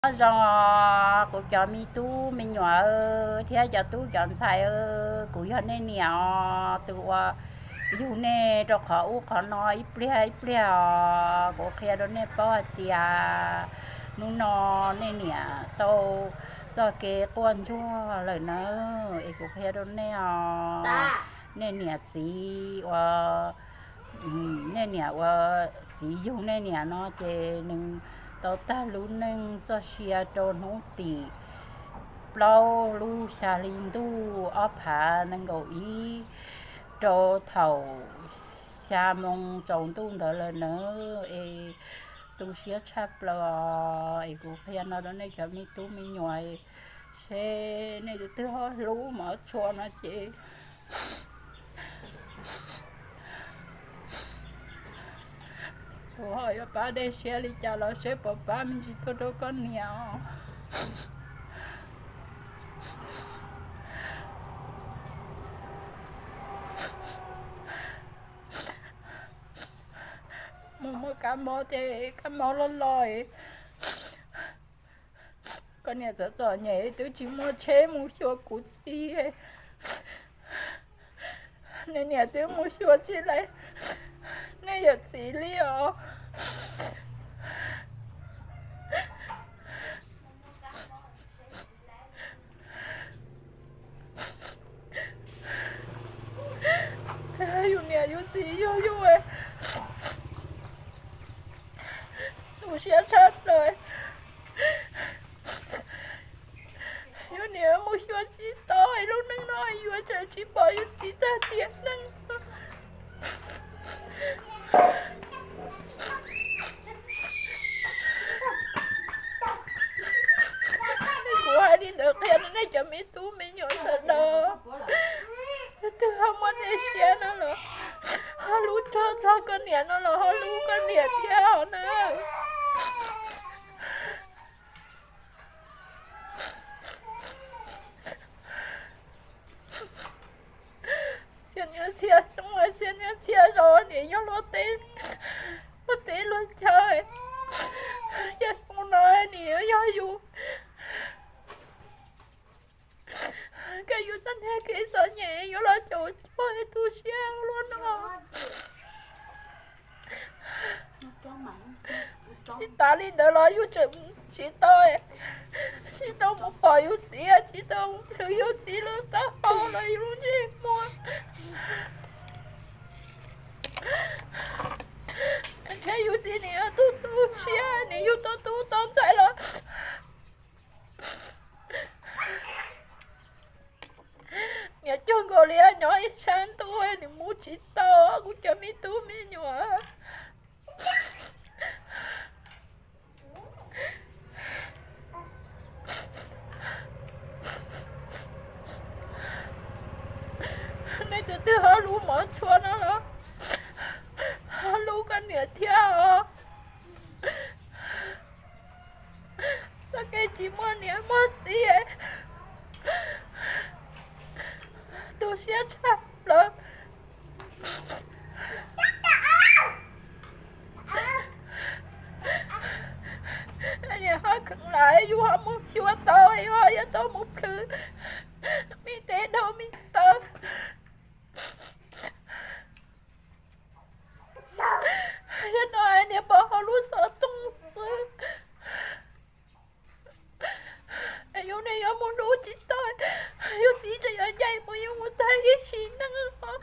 Nyob zoo, kuv cov me tub me nyuam thiab cov tub cov ntxhais, kuv yog nej niam os, tus uas yug nej rau qhov ub qhov no ib pliag ib pliag os. Kuv qhia rau nej paub hais tias hnub no nej niam tau txoj kev quaj ntsuag lawm na, es kuv qhia rau nej os. Nej niam txiv uas, nej niam uas txiv yug nej niam no ces nws tau tag lub neej txoj sia rau hnub tim plaub lub xya hli ntuj ob phav nees nkaum ib, rau thaum xya moo tsaus ntuj ntawd lawm na. Es tu siab tshaj plaws os. Es kuv qhia no rau nej cov me tub me nyuam, seb nej tus twg ho hlub mov tshua no ces kuv ho yuav pab dej siab li cas los seb puas pab me ntsis tuaj rau koj niam os. Mus muaj kab mob ces kab mob loj loj, koj niam txom txom nyem twb tsis muaj tsheb mus xyuas kuv txiv. Nej niam twb mus xyuas tsis lais nej yawm txiv li os. Yus niam yus txiv yug yus, tu siab tshaj plaws. Yus niam mus xyuas tsis tau, lub neej no yuav tsum tsis pom yus txiv tag tiam neej. Kuv hais li ntawd qhia rau nej cov me tub me nyuam sawv daws, twg ho muaj dej siab no los ho hlub tshua txog koj niam no los ho hlub koj niam thiab os na. Txhia niaj txhia xyoo, txhia niaj txhia zaus niam yog luag teb, luag teb luag chaw. Xya xyoo no niam yog yus, koj yus txoj niag kev txom nyem yuav los caum cuag tu siab luaj no. Tsis tas li ntawd los yus tseem tsis tau, tsis tau mus pom yus txiv, tsis tau mus plhws yus txiv lub taub hau los yus lub ntsej muag. Ntshe yus txiv nim yog tus tu siab, nim yug tau tub tau ntxhais los niam cuag nkaus li nyob ib sab ntuj, nws mus tsis tau. Kuv cov me tub me nyuam, nej tus twg ho hlub mov tshua no los ho hlub koj niam thiab os. Txoj kev tsis muaj niam muaj txiv, tu siab tshaj plaws. Niam ho kheev lam yus ho mus xyuas tau, yus ho yuav tau mus plhws me tes daug me taw. Zaj no hais niam pom hauv lub xov tooj xwb. Yus niam yuav mus hlub tsis tau, yus txiv tseem yuav ncaim mus, yus mus tag ib sim neej os.